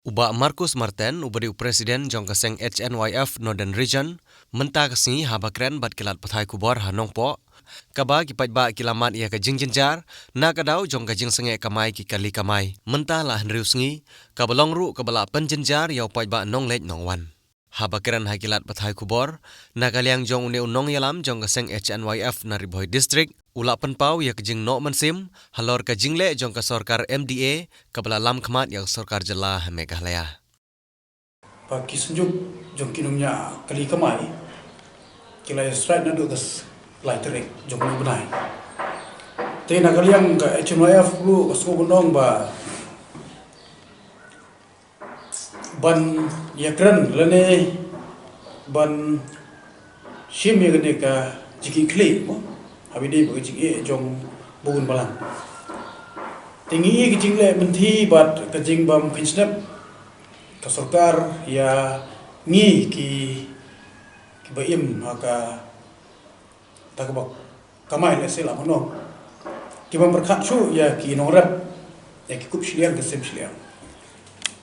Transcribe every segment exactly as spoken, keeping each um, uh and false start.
U Bah Marcus Marten, uba dei u President jong ka seng H N Y F Northern Region, mynta ka sngi haba kren bad ki lad pathai khubor ha Nongpoh, kaba ki paidbah ki la mad ïa ka jingjynjar na ka daw jong ka jingsangeh kamai ki kali kamai mynta la hynriew sngi, kaba long ruh kaba la pynjynjar ïa u paidbah nongleit nongwan. Haba kren ha ki lad pathai khubor na ka liang jong une u nongïalam jong ka seng H N Y F na Ri Bhoi District, u la pynpaw ïa ka jingnoh mynsiem halor ka jingleh jong ka sorkar M D A kaba la lam khmat ïa ka sorkar jylla ha Meghalaya. Ba ki synjuk jong ki nongñiah kali kamai ki la ïa strike naduh ka s-, lai tarik jong une u bnai. Te na ka liang ka H N Y F ruh ka sngewbha ban ong ba ban ïakren lane ban shim ïa kane ka jingkitkhlieh mo, haba ïadei bad ka jingeh jong bun balang. Te ngi i ka jingleh mynthi bad ka jingbym kheiñ sngap ka sorkar ïa ngi ki, kiba im ha ka ta kaba kamai lehse la mano. Ki bym pyrkhat shuh ïa ki nongrep, ïa ki kup shiliang ki sem shiliang.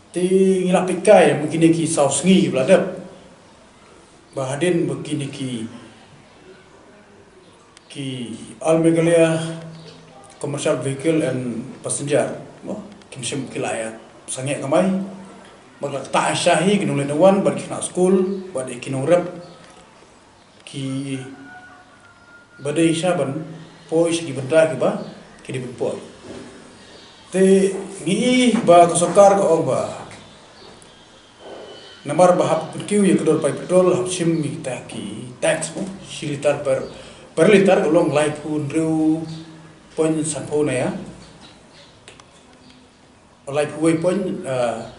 Te ngi la peit kai ba kine ki saw sngi kiba la dep, ba hadien ba kine ki, ki All Meghalaya Commercial Vehicle and Passenger mo, kim shym ki la ïa sangeh kamai, ba ka ktah sha hi ki nongleit nongwan bad ki khynnah skul bad ïa ki nongrep kiba dei sha ban poi sha ki bynta kiba ki dei ban poi. Te ngi i ba ka sorkar ka ong ba namar ba hap pynkiew ïa ka dor pai petrol, hap shim ïa kita ki tax mo, shi litar per, per litar ka long laiphew hynriew point sanphew na ïa. Laiphew wei point, ah,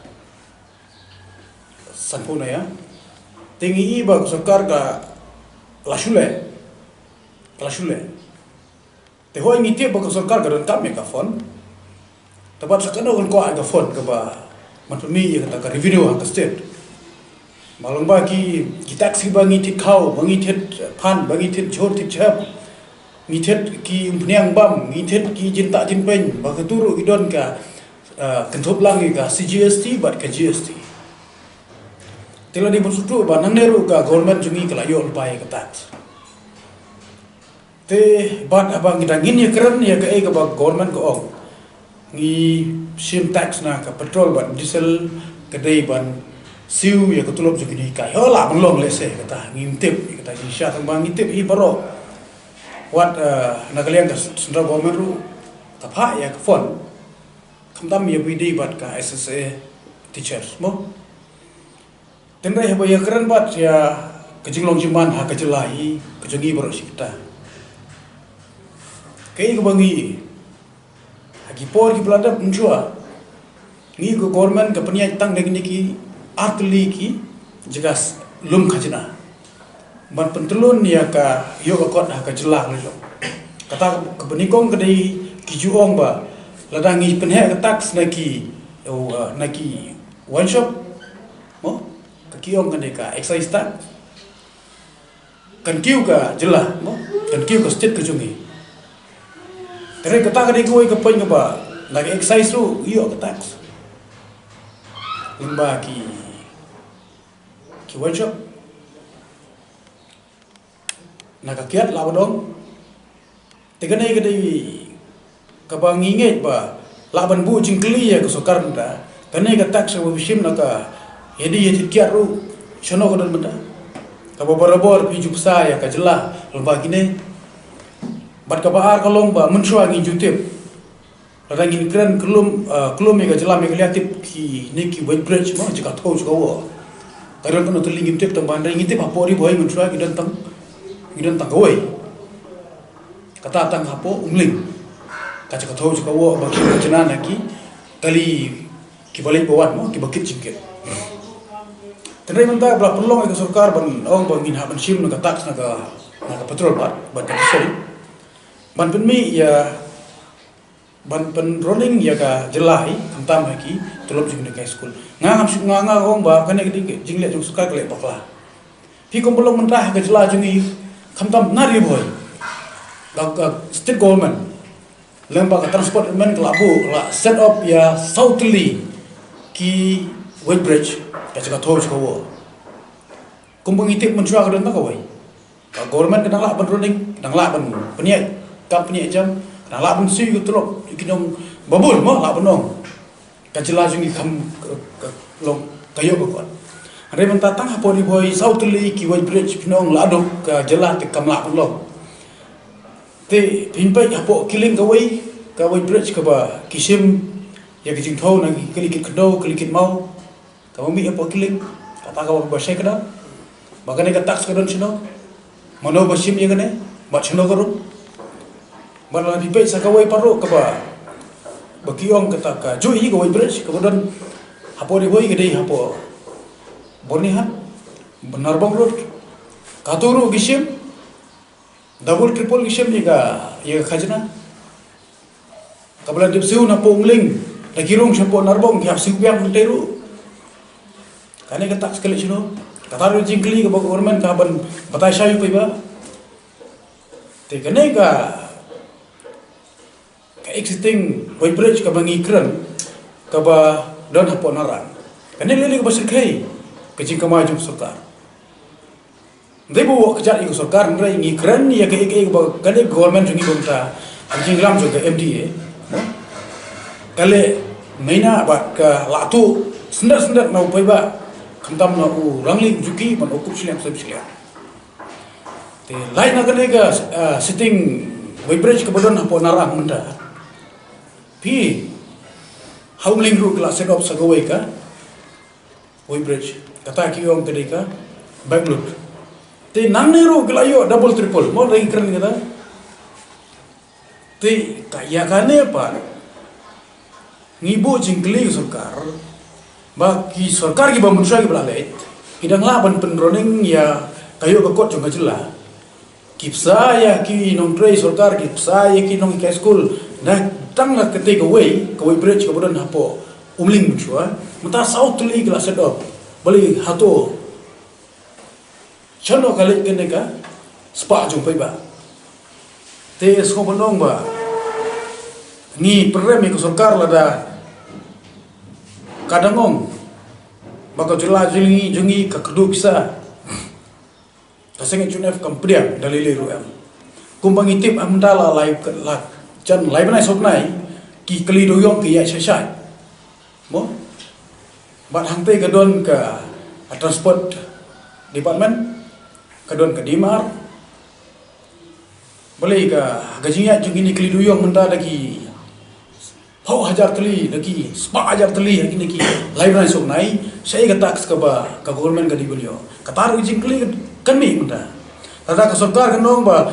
sanphew na ïa. Te ngi i ba ka sorkar ka la shu leh. Ka la shu leh. Te hooid ngi tip ba ka sorkar ka donkam ïa ka fund. Te bad sa kano kan kwah ïa ka fund kaba ban pynmih ïa kata ka revenue ha ka state. Ba long ba ki, ki tax kiba ngi thied khaw, ba ngi thied phan, ba ngi thied jhur thied jhep, ngi thied ki umphniang bam, ngi thied ki jingtah jingpeiñ, ba kito ruh ki don ka, ah, kynthup lang ïa ka C G S T bad ka G S T. Te la dei ban sngewthuh ba nangne ruh ka government jong ngi ka la ïoh lypa ïa ka tax. Te bad haba ngi dang ngin ïakren ïa kaei kaba government ka ong, ngi shim tax na ka petrol bad diesel, ka dei ban siew ïa ka tulop jong kine ki hikai. Ho lah ban long lehse kata, ngim tip ïa kata jingshisha, tangba ngi tip hi baroh. Wat, eh, na ka liang ka central government ruh ka phah ïa ka fund, khamtam ïa ba ïadei bad ka S S A teachers mo. Tynrai haba ïakren bad ïa ka jinglong jingman ha ka jylla hi ka jong ngi baroh shi katta. Kaei kaba ngi, ha ki por kiba la dep mynshuwa, ngi ka government ka pynïaid tang da kine ki artylli ki jaka lum khajna ban pyntyllun ïa ka ïoh ka kot ha ka jylla ka la jong. Kata kaba nyngkong ka dei ki ju ong ba lada ngi pynheh ka tax na ki, uh, na ki wine shop mo, ka ki ong kane ka excise tax, kan kiew ka jylla mo, kan kiew ka state ka jong ngi. Te kata ka dei kawei ka point kaba na ka excise ruh ïoh ka tax. Lyngba ki, ki wine shop, na ka kiad lah ba dong. Te kane ka dei kaba ngi ngeit ba lah ban buh jingkylli ïa ka sorkar mynta, kane ka tax kaba phi shim na ka ïa dei ïa thied kiad ruh, shano ka don mynta? Kaba barabor phi ju pynsa ïa ka jylla lyngba kine. Bad kaba ar ka long ba mynshuwa ngi ju tip, lada ngin kren kyllum, ah, kyllum ïa ka jylla Meghalaya, tip kine ki weighbridge mo, jaka thew jaka woh. Ka don kano tylli ngim tip, tangba hynrei ngi tip hapoh Ri Bhoi mynshuwa ngi don tang, ngi don tang kawei. Kata tang hapoh Umling. Ka jaka thew jaka woh ba ki khajna na ki kali kiba leit ba wan mo, kiba kit jingkit. Tynrai mynta ba la pynlong ïa ka sorkar ban ong ba ngin hap ban shim na ka tax na ka, na ka petrol bad, bad ka diesel, ban pynmih ïa, ban pynrunning ïa ka jylla hi, khamtam ha ki tulop jong ki high school. Nga ngam shu, nga, nga ong ba kane ka dei ka jingleh jong sorkar ka leh bakla. Phi kum ba long mynta ha ka jylla jong ngi, khamtam na Ri Bhoi, ka, ka state government lem bad ka transport department ka la buh, ka la set up ïa saw tylli ki Weighbridge ka jaka tho jaka wo. Kumba ngi tip mynshuwa ka don tang kawei. Ka government ka dang lah ban running, ka dang lah ban pynïaid kam pynïaid jam, ka dang lah ban siew ïa ka tulop ïa ki nongbud mo, lah ban ong ka jylla jong ngi kam ka, ka long ka ïoh ka kot. Hynrei mynta tang hapoh Ri Bhoi saw tylli ki weighbridge phin ong la duk ka jylla te kam lah ban long. Te phin peit hapoh Killing kawei ka weighbridge kaba ki shim ïa ka jingtho na ki kali kit khyndew kali kit maw. Kaba mih hapoh Killing, kata kaba ba shai kdar. Ba kane ka tax ka don shano? Mano ba shim ïa kane? Bad shano ka rung? Bad lada phi peit sa kawei pat ruh kaba, ba ki ong kata ka jui ka weighbridge kaba don hapoh Ri Bhoi ka dei hapoh Byrnihat, Narbong Road. Kato ruh ki shim double triple ki shim ïa ka, ïa ka khajna. Kaba la dep siew na poh Umling, la ki rung sha poh Narbong ki hap siew biang hangtei ruh. Kane ka tax ka leit shano? Kata ruh jingkylli kaba government ka ban batai shai u paidbah. Te kane ka, ka existing weighbridge kaba ngi kren kaba don hapoh Narang. Kane lei lei kaba syrkhei ka jingkamai jong ka sorkar. Dei ba u kjat ïa ka sorkar, hynrei ngi kren ïa kaei kaei ba ka dei government jong ngi, ba mynta ka jingïalam jong ka M D A, no? Ka leh maina bad ka la tuh syndet syndet na u paidbah, khamtam na u rangli u juki bad u kup shiliang sep shiliang. Te lait na kane ka, ah, sitting weighbridge kaba don hapoh Narang mynta. Phi, ha Umling ruh ka la set up sa kawei ka weighbridge. Kata ki ong ka dei ka backload. Te nangne ruh ki la ïoh double triple. Mo, dei kren kata. Te ka ïa kane pat ngi buh jingkylli ka sorkar, ba ki sorkar kiba mynshuwa kiba la leit, ki dang lah ban pynrunning ïa ka ïoh ka kot jong ka jylla. Ki pynsa ïa ki nongtrei sorkar, ki pynsa ïa ki nonghikai skul. Dah tang la kata kawei, ka weighbridge kaba don hapoh Umling mynshuwa. Mynta saw tylli ki la set up. Balei, hato shano ka leit kane ka spah jong u paidbah? Te sngewbha ban ong ba ngi pynrem ïa ka sorkar lada ka dang ong ba ka jylla jong ngi, jong ngi ka kyrduh pisa. Ka seng H M F kam pdiang da lei lei ruh em. Kumba ngi tip, mynta la lai, la jan lai bnai saw bnai ki kali dewïong ki ïaid shai shai. Mo? Bad hangtei ka don ka, ah, transport department, ka don ka D M R. Balei ka, ka jingïaid jong kine ki kali dewïong mynta da ki phew hajar tylli, da ki spah hajar tylli ha kine ki lai bnai saw bnai, shaei ka tax kaba ka government ka dei ban ïoh? Kata ruh ka jingkylli kan mih mynta. Lada ka sorkar kan ong ba,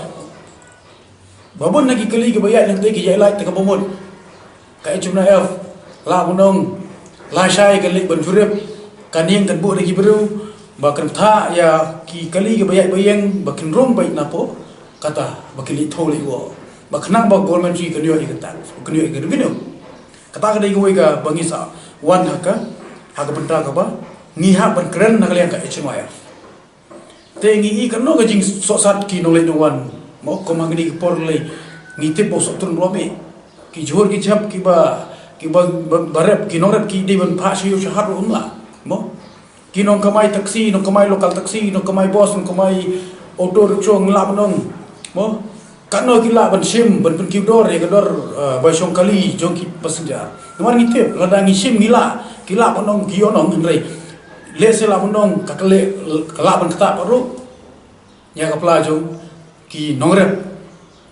ba bun na ki kali kiba ïaid hangtei ki ïaid lait te kaba mut. Ka H M F lah ban ong, lashai kan leit ban jurip, kan ïeng kan buh da ki briew ba kan thah ïa ki kali kiba ïaid ba ïeng ba kin rung beit na poh kata ba kin leit thew leit wah. Ba khnang ba government kan ïoh ïa ka tax, kan ïoh ïa ka revenue. Kata ka dei kawei kaba ngi sa wan ha ka, ha ka bynta kaba ngi hap ban kren na ka liang ka H M I F. Te ngi i kano ka jingsohsat ki nongleit nongwan. Mo, kum ha kine ki por lei ngi tip ba u sohtrun ruh mih. Ki jhur ki jhep kiba, kiba, ba, ba rep, ki nongrep ki dei ban phah sha ïew sha hat ruh ym lah. Mo, ki nongkamai taxi, nongkamai local taxi, nongkamai bus, nongkamai auto rickshaw, ngi lah ban ong. Mo, kano ki lah ban shim, ban pynkiew dor ïa ka dor, eh, bai shong kali jong ki passenger. Namar ngi tip, lada ngi shim ngi lah, ki lah ban ong ki ïoh nong, hynrei lehse lah ban ong ka kali, ka lah ban ktah pat ruh ïa ka pla jong ki nongrep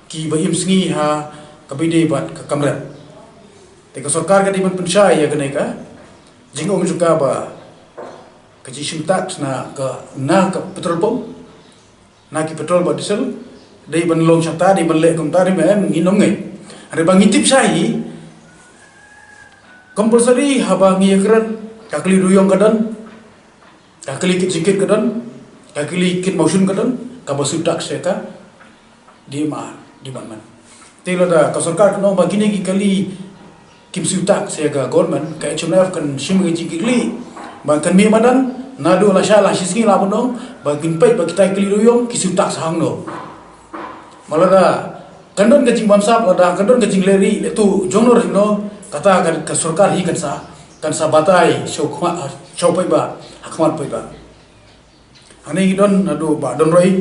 kiba im sngi ha kaba ïadei bad ka kam rep. Te ka sorkar ka dei ban pynshai ïa kane ka jingong jong ka ba ka jingshim tax na ka, na ka petrol pump, na ki petrol bad diesel, dei ban long shata, dei ban leh kumta, dei ban, ngin ym ngeit. Hynrei ba ngi tip shai hi, compulsory haba ngi ïakren, ka kali dewïong ka don, ka kali kit jingkit ka don, ka kali kit mawshun ka don, kaba siew tax ïa ka D M R department. Te lada ka sorkar kan ong ba kine ki kali kim siew tax ïa ka government, ka H M F kan shim ka jingkitkhlieh ba kan mih madan, naduh lashai lashisngi lah ban ong ba kin peit ba kita ki kali dewïong ki siew tax hangno. Ba lada kan don ka jingbamsap, lada kan don ka jingleh rieh leh tuh jong no jong no, kata ka, ka sorkar hi kan sa, kan sa batai sha u khmat ha sha u paidbah, ha khmat u paidbah. Hangne ngi don naduh ba don roi,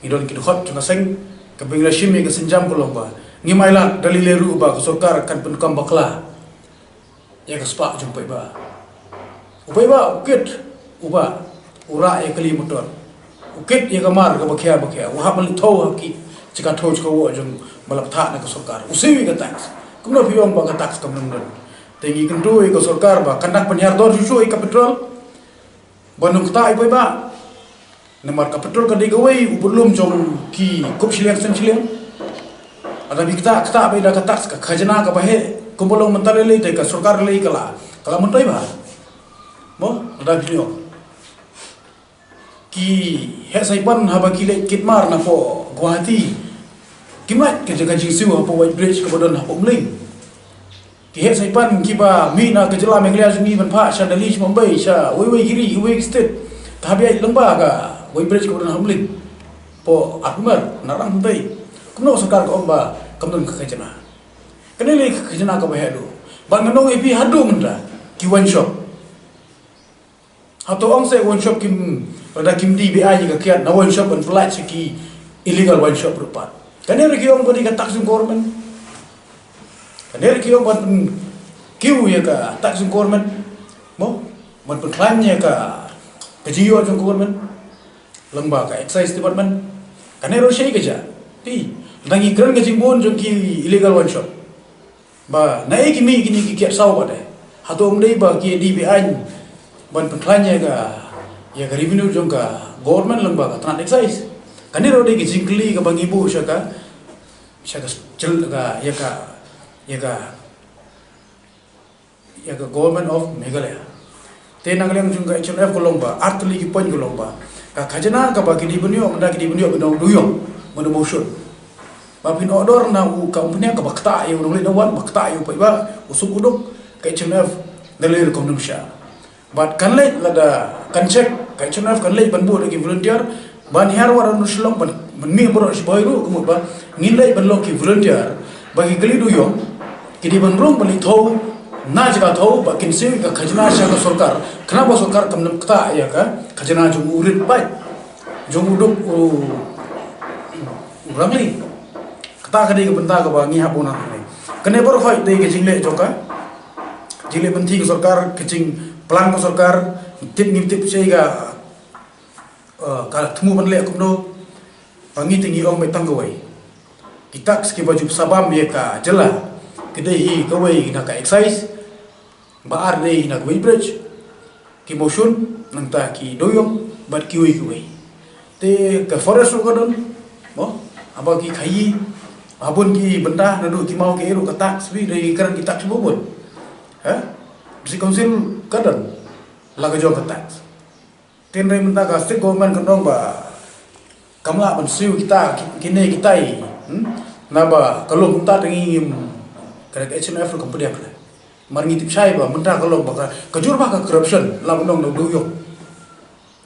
ngi don ki dkhot jong ka seng, kaba ngi la shim ïa ka sienjam ka long ba ngim ailad da lei lei ruh ba ka sorkar kan pyndonkam bakla ïa ka spah jong u paidbah. U paidbah u kit, u bah, u rah ïa ka kali motor, u kit ïa ka mar kaba khia ba khia, u hap ban leit thew ha ki jaka thew jaka woh jong ba la bthah na ka sorkar, u siew ïa ka tax. Kumno phi ong ba ka tax kam don? Te ngi kyntu ïa ka sorkar ba kan dang pynhiar dor shuh shuh ïa ka petrol, ban ym ktah ïa u paidbah. Namar ka petrol ka dei kawei u budlum jong ki kup shiliang seng shiliang. Lada phi ktah, ktah beit da ka tax, ka khajna kaba heh, kumba long mynta lei lei, te ka sorkar lei ka la, ka la myntoi bha. Mo, lada phi ïoh, ki heh saipan haba ki leit kit mar napoh Guwahati, kim lait ka jaka jingsiew hapoh White Bridge kaba don hapoh Umling. Ki heh saipan kiba mih na ka jylla Meghalaya jong ngi ban phah sha Delhi, sha Mumbai, sha wei wei ki ri, wei wei ki state, ka hap ïaid lyngba ka White Bridge kaba don ha Umling, hapoh Arphumer, Narang, Hynday. Kumno ka sorkar ka ong ba kam don ka khajna? Kane lei ka khajna kaba heh duh. Bad ngan ong ïa phi, haduh mynta ki wine shop, hato ong seh wine shop kim, lada kim D B I ïa ka kiad na wine shop ban pynlait sha ki illegal wine shop ruh pat? Kane ruh ki ong ba dei ka tax jong government. Kane ruh ki ong ban pynkiew ïa ka tax jong government. Mo, ban pynkhlaiñ ïa ka, ka jingïoh jong government lyngba ka excise department. Kane ruh shaei ka jia? Phi, lada ngi kren ka jingbun jong ki illegal wine shop, ba naei ki mih kine ki kiad saw pat de, hato ym dei ba ki D B I ban pynkhlaiñ ïa ka, ïa ka revenue jong ka government lyngba ka tnat excise? Kane ruh dei ka jingkylli kaba ngi buh sha ka, sha ka jyl-, ka, ïa ka, ïa ka, ïa ka Government of Meghalaya. Te na ka liang jong ka H N F ka long ba ar tylli ki point, ka long ba ka khajna kaba ki dei ban ïoh, mynta ki dei ban ïoh beit na u dewïong, mano ba u shun. Ba phin order na u ka umphniang kaba ktah ïa u nongleit nongwan, ba ktah ïa u paidbah, u suk u duk, ka H N F da lei rukom nym shah. Bad kan leit, lada kan check, ka H N F kan leit ban buh da ki volunteer, ban hiar wat na Shillong, ban, ban mih baroh shi bhoi ruh, ka mut ba ngin leit ban long ki volunteer ba ki kali dewïong, ki dei ban rung ban leit thew na jaka thew, ba kin siew ïa ka khajna sha ka sorkar, khnang ba sorkar kam nym ktah ïa ka khajna jong u rit paid, jong u duk u, u rangli. Kata ka dei ka bynta kaba ngi hap ban nang hangne. Kane baroh hi dei ka jingleh jong ka, jingleh mynta ka sorkar, ka jingplan ka sorkar. Tip, ngim tip shaei ka, eh, ka thmu ban leh kumno. Ba ngi te ngi ong beit tang kawei, ki tax kiba ju pynsaphriang ïa ka jylla, ki dei hi kawei na ka excise, ba ar dei na ka weighbridge, ki mawshun, nangta ki dewïong, bad kiwei kiwei. Te ka forest ruh ka don, mo, haba ki khaïi, ha bun ki bynta, naduh ki maw ki ei ruh ka tax, phi, dei kren ki tax ba bun. Ha? District Council ka don la ka jong ka tax. Te hynrei mynta ka state government ka ong ba kam lah ban siew kita, ki-, kine kitai, hmm? Naba ka long kumta te ngi ngim, ka H N F ruh kam pdiang ka. Mar ngi tip shai ba mynta ka long ba ka, ka jur ba ka corruption, lah ban ong na u dewïong.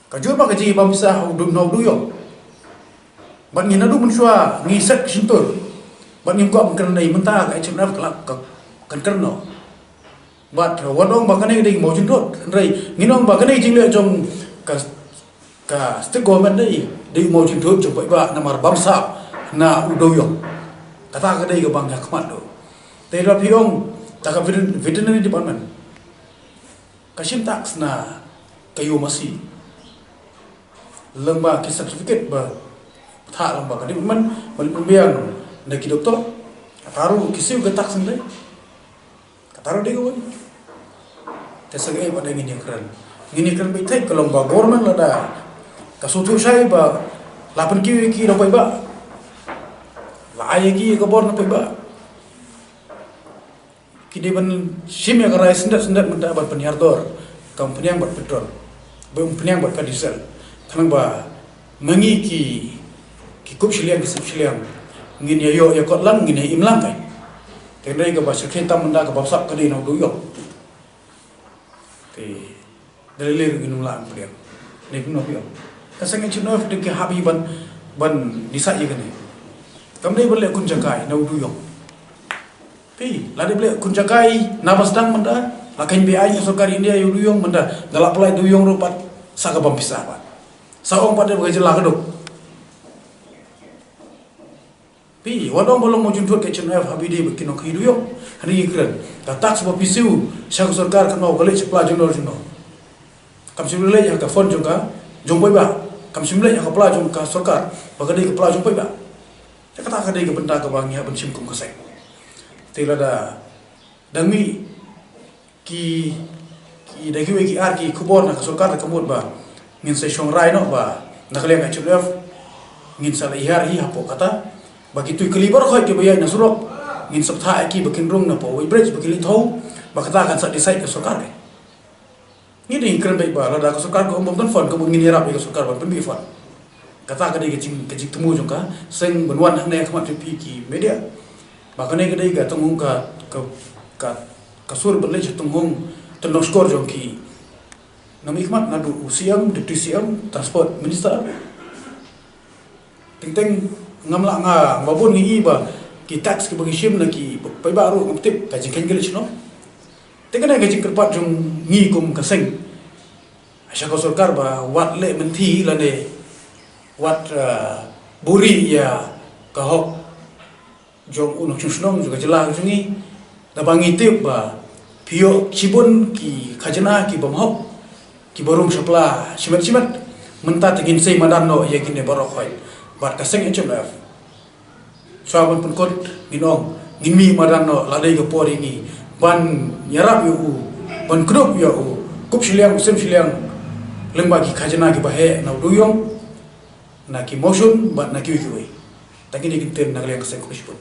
Ka jur ba ka jingbam pisa ha u dew-, na u dewïong. Bad ngi naduh mynshuwa ngi set shyntur. Bad ngim kwah ban kren, hynrei mynta ka H N F ka lah ka, kan kren noh. Bad wat ong ba kane ka dei ka mawjynthut, hynrei ngin ong ba kane ka jingleh jong ka, ka state government dei, dei u mawjynthut jong u paidbah namar bam sap na u dewïong. Kata ka dei kaba ngi ha khmat duh. Te lada phi ong, ta ka veterin-, veterinary department ka shim tax na ka ïew masi. Lyngba ki certificate ba thah lyngba ka department, ba leit pynbiang na ki doktor, kata ruh ki siew ka tax hynrei. Kata ruh dei kawei. Te sa kaei pat de ngin ïakren? Ngin ïakren beit thik, ka long ba government lada ka sngewthuh shai ba la pynkiew ïa ki na u paidbah, la ai ïa ki ïa ka bor na u paidbah, ki dei ban shim ïa ka rai syndet syndet mynta ban pynhiar dor ka umphniang bad petrol, ba umphniang bad ka diesel. Khnang ba ma ngi ki, ki kup shiliang, ki sep shiliang, ngin ïa ïoh ïa kot lang, ngin ïa im lang kai. Te hynrei kaba shyrkhei tam mynta, ka bam sap ka dei na u dewïong. Te da lei lei ruh ngin ym lah ban pdiang. Dei kumno phi ong? Ka seng H N F te ki hap hi ban, ban decide ïa kane. Kam dei ban leh khun jaka na u dewïong. Phi, lada dei ban leh khun jaka na ba sdang mynta, La kheiñ beit aiñ ka sorkar India ïa u dewïong, mynta nga la pynlait dewïong ruh pat sa ka bam pisa pat. Sa ong pat de ba ka jylla ka duk. Phi, wat ong ba long mawjynthut ka H M F ha bide ba ki nongkhaïi dewïong. Hangne ngi kren, ka tax ba phi siew sha ka sorkar, kano ka leit sha pla jong no jong no? Kam shym leit ha ka fund jong ka, jong paidbah. Kam shym leit ha ka pla jong ka sorkar, ba ka dei ka pla jong paidbah. Te kata ka dei ka bynta kaba ngi hap ban shim kum ka seng. Te lada dang mih ki, ki da kiwei ki ar ki khubor na ka sorkar, da ka mut ba ngin sa shong rai noh ba na ka liang ka H M F ngin sa la hiar hi hapoh kata, ba ki tui kali baroh khoit kiba ïaid na surok, ngin sa bthah ïa ki ba kin rung na poh weighbridge, ba kin leit thew, ba kata kan sa decide ka sorkar. Ngi dang kren beit ba lada ka sorkar ka ong bym don fund, ka mut ngin ïarap ïa ka sorkar ban pynmih fund. Kata ka dei ka jing, ka jingthmu jong ka seng ban wan hangne ha khmat jong phi ki media. Ba kane ka dei ka tynghung, ka, ka, ka, ka sur ban leit sha tynghung tyndong shkor jong ki nongmihkhmat, naduh u C M, Deputy C M, Transport Minister. Teng teng ngam lah, nga, ba bun ngi i ba ki tax kiba ngi shim na ki paidbah ruh ngam tip ka jingkheiñ ka leit shano. Te kane ka jingkyrpad jong ngi kum ka seng sha ka sorkar ba wat leh mynthi lane wat, eh, buri ïa ka hok jong u nongshong shnong jong ka jylla ka jong ngi. Da ba ngi tip ba phi ïoh shibun ki khajna ki bym hok, ki ba rung sha pla shimet shimet. Mynta te ngin sei madan noh ïa kine baroh khoit. Bad ka seng H M F, shuwa ban pynkut, ngin ong, ngin mih madan noh, la dei ka por ïa ngi ban ïarap ïa u, ban kdup ïa u, kup shiliang u sem shiliang lyngba ki khajna kiba heh na u dewïong, na ki mawshun bad na kiwei kiwei. Tang kine ki ktien na ka liang ka seng, khublei shibun.